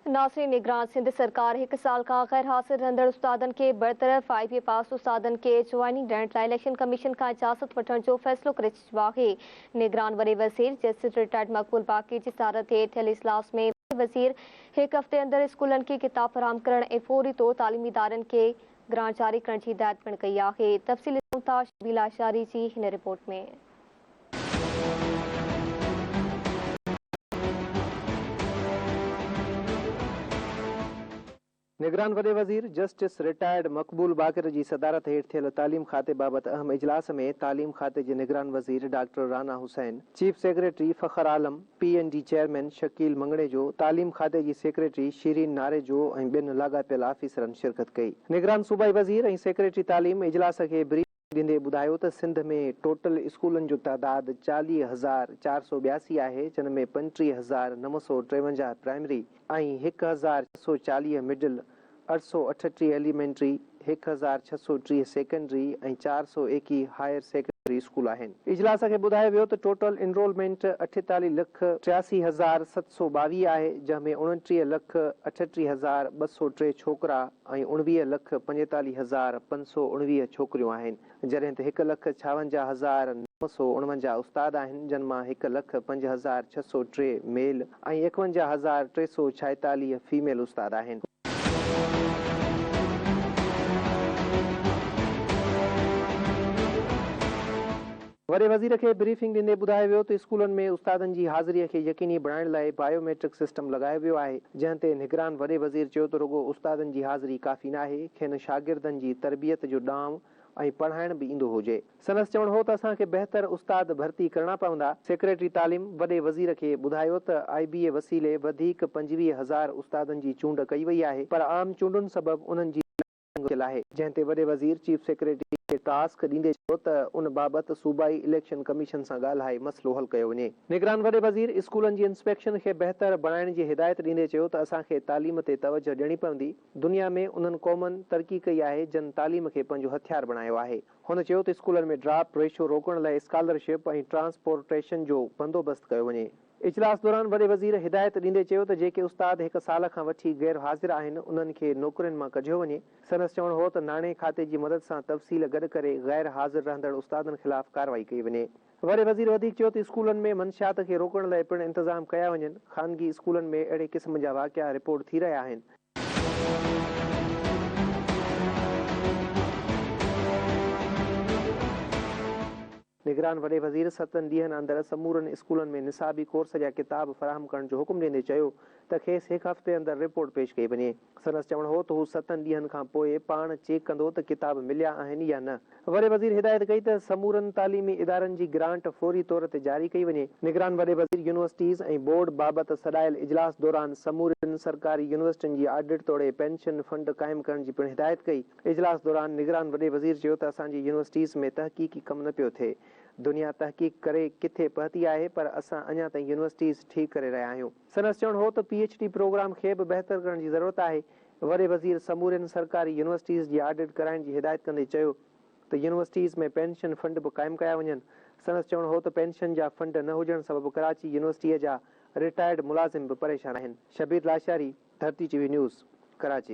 ناظرين نگران سنڌ سرڪار هڪ سال کان غير حاضر رهندڙ استادن کي برطرف، آء بي اي پاس استادن کي جوائننگ ڏيڻ لاء اليڪشن ڪميشن کان اجازت وٺڻ جو فيصلو ڪري ڇڏيو آهي. نگران وڏي وزير جسٽس رٽائرڊ مقبول باقي جي صدارت هيٺ ٿيل اجلاس ۾ وڏي وزير هڪ هفتي اندر اسڪولن کي ڪتاب فراهم ڪرڻ ۽ فوري طور تعليمي ادارن کي گرانٽ جاري ڪرڻ جي هدايت پڻ ڪئي آهي. تفصيل ڏسون ٿا شبير لاشاري جي هن رپورٽ ۾. نگران وڏي وزير جسٽس رٽائرڊ مقبول باقر جي صدارت هيٺ ٿيل تعليم کاتي بابت اهم اجلاس ۾ تعليم کاتي جي نگران وزير doctor Rana Hussain, chief secretary Fakhar Alam, P N D chairman Shakeel Mangnejo, تعليم کاتي جي سيڪريٽري شيرين ناريجو ۽ ٻين لاڳاپيل آفيسرن شرڪت ڪئي. نگران صوبائي وزير ۽ سيڪريٽري تعليم اجلاس کي بريفنگ ڏيندي ٻڌايو ته سنڌ ۾ ٽوٽل اسڪولن جو تعداد 40482 آهي جن ۾ 35953 primary ۽ 1640 middle, 838 elementary, 1630 secondary ۽ 421 higher secondary school آهن. اجلاس کي ٻڌايو ويو ته ٽوٽل انرولمينٽ 48 لک 83722 آهي جنهن ۾ 29 لک 38203 ڇوڪرا ۽ 19 لک 45519 ڇوڪريون آهن، جڏهن ته هڪ لک 56949 استاد آهن، جن مان هڪ لک 5603 ميل ۽ 51346 فيميل استاد آهن. وڏي وزير کي بريفنگ ڏيندي ٻڌايو ويو ته اسڪولن ۾ استادن جي حاضري کي يقيني بڻائڻ لاء بايو ميٽرڪ سسٽم لڳايو ويو آهي، جنهن تي نگران وڏي وزير چيو ته رڳو استادن جي حاضري ڪافي ناهي، کين شاگردن جي تربيت جو ڏانء ۽ پڙهائڻ به ايندو هجي. سندس چوڻ هو ته اسان کي بهتر استاد ڀرتي ڪرڻا پوندا. سيڪريٽري تعليم وڏي وزير کي ٻڌايو ته آء بي اي وسيلي وڌيڪ 25 هزار استادن جي چونڊ ڪئي وئي آهي پر عام چونڊن سبب انهن جي ٿيل آهي، جنهن تي وڏي وزير چيف سيڪريٽري کي ٽاسڪ ڏيندي چيو ته ان بابت صوبائي اليڪشن ڪميشن سان ڳالهائي مسئلو حل ڪيو وڃي. نگران وڏي وزير اسڪولن جي انسپيڪشن کي بهتر بڻائڻ جي هدايت ڏيندي چيو ته اسان کي تعليم تي توجهه ڏيڻي پوندي، دنيا ۾ انهن قومن ترقي ڪئي آهي جن تعليم کي پنهنجو هٿيار بڻايو آهي. هن چيو ته اسڪولن ۾ ڊراپ ريشو روڪڻ لاء اسڪالرشپ ۽ ٽرانسپورٽيشن جو بندوبست ڪيو وڃي. اجلاس دوران وڏي وزير هدايت ڏيندي چيو ته جيڪي استاد هڪ سال کان وٺي غير حاضر آهن انهن کي نوڪرين مان ڪڍيو وڃي. سندس چوڻ هو ته ناڻي کاتي جي مدد سان تفصيل گڏ ڪري غير حاضر رهندڙ استادن خلاف ڪارروائي ڪئي وڃي. وڏي وزير وڌيڪ چيو ته اسڪولن ۾ منشيات کي روڪڻ لاء پڻ انتظام ڪيا وڃن، خانگي اسڪولن ۾ اهڙي قسم جا واقعا رپورٽ ٿي رهيا آهن. نگران وڏي وزير ستن ڏينهن اندر سمورن اسڪولن ۾ نصابي ڪورس جا ڪتاب فراهم ڪرڻ جو حڪم ڏيندي چيو ته کيس هڪ هفتي اندر رپورٽ پيش ڪئي وڃي. سندس چوڻ هو ته هو ستن ڏينهن کان پوء پاڻ چيڪ ڪندو ته ڪتاب مليا آهن يا نه. وڏي وزير هدايت ڪئي ته سمورن تعليمي ادارن جي گرانٽ فوري طور تي جاري ڪئي وڃي. نگران وڏي وزير يونيورسٽيز ۽ بورڊ بابت سڏايل اجلاس دوران سمورين سرڪاري يونيورسٽين جي آڊٽ توڙي پينشن فنڊ قائم ڪرڻ جي پڻ هدايت ڪئي. اجلاس دوران نگران وڏي وزير چيو ته اسان جي يونيورسٽيز ۾ تحقيقي ڪم نه پيو ٿئي، دنيا تحقيق ڪري ڪٿي پهتي آهي پر اسان اڃا تائين يونيورسٽيز ٺيڪ ڪري رهيا آهيون. سندس چوڻ هو ته پي ايڇ ڊي پروگرام کي به بهتر ڪرڻ جي ضرورت آهي. وڏي وزير سمورين سرڪاري يونيورسٽيز جي آڊٽ ڪرائڻ جي هدايت ڪندي چيو ته يونيورسٽيز ۾ پينشن فنڊ به قائم ڪيا وڃن. سندس چوڻ هو ته پينشن جا فنڊ نه هجڻ سبب ڪراچي يونيورسٽيء جا رٽائرڊ ملازم به پريشان آهن. Shabbir Lashari, Dharti T V news, Karachi.